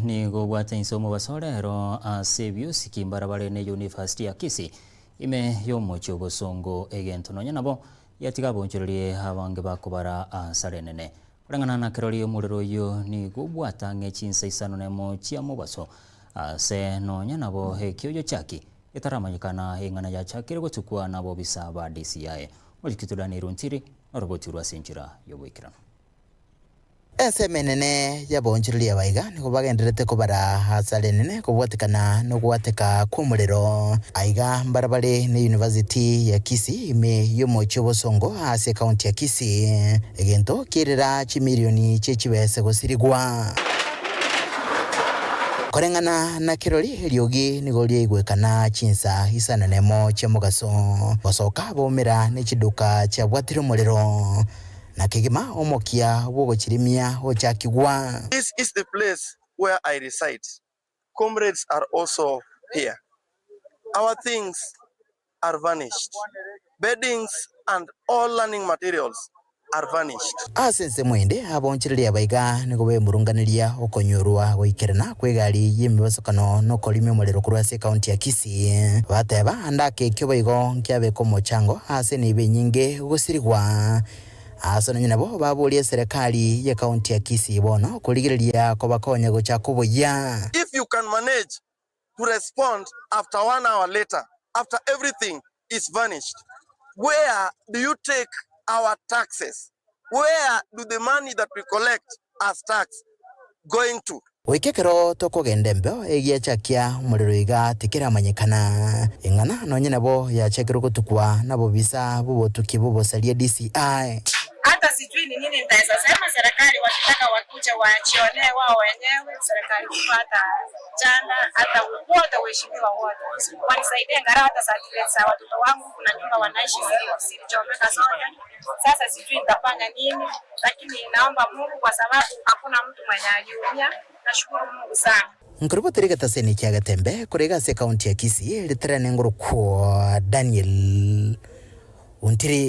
nigo obwate inse omobaso rero ase ebiosiki mbarabare ne University ya Kisii ime y'omochie obosongo egento nonya nabo yatiga abonchorerie abange bakobara asara enene. Koreng'ana na kerori omorero oyio nigo obwate ang'e chinsa isano nemo chia mobaso ase nonya nabo ekioyo chaki getaramanyekana eng'ana yachakire gotukwa nabobisa ba DCI. Omorikito Daniel Ontiri noroboti rwa ase enchera y'oboikeranu. Ensemo enene y'abaonchoreria aba iga nigo bagendererete kobara hasara enene kobwatekana nogwateka kw'omorero. Aiga mbarabare ne University ya Kisii ime y'omochie obosongo ase ekaunti ya Kisii, egento kierera chimilioni chie chibese gosirigwa. Koreng'ana na kirori, eriogi nigo riaigwekana chinsa isano nemo chia mogaso, gosoka baumera ne chiduka chiabwatire omorero. Na kegima omokia bw'ogochirimia ochakigwa. This is the place where I reside, comrades are also here, our things are vanished, beddings and all learning materials are vanished. Ase ensemo ende, abaonchoreria abaiga nigo bemurunganeria okonyorwa goikerana kw'egari y'emebasokano na okorimia omorero korwa ase ekaunti ya Kisii. Bateba ande ake ekio boigo nkiabeka omochango ase enibo enyinge gosirigwa. Ase nonya nabo baborie eserekari y'ekaunti ya Kisii bono korigereria kobakonya gochaka oboyia. If you can manage to respond after one hour later after everything is vanished, where do you take our taxes? Where do the money that we collect as tax going to? Goika ekero tokogenda embeo egiachakia omorero iga tikeramanyekana. Eng'ana nonye nabo yachakirwe gotukwa nabobisa b'obotuki bw'obosaria DCI. Hata sijui ni nini nitaeza sema, serikali wakitaka wakuje wajionee wao wenyewe, serikali kubwa hata jana hata wote waheshimiwa wote wanisaidie angalau hata certificates za watoto wangu, kuna nyumba wanaishi zilichomeka zote. Sasa sijui nitafanya nini, lakini naomba Mungu kwa sababu hakuna mtu mwenye aliumia. Nashukuru Mungu sana. Nkorobotera egetaseni kia Getembe korwa iga ase ekaunti ya Kisii, ritarane ngorokwo Daniel Ontiri.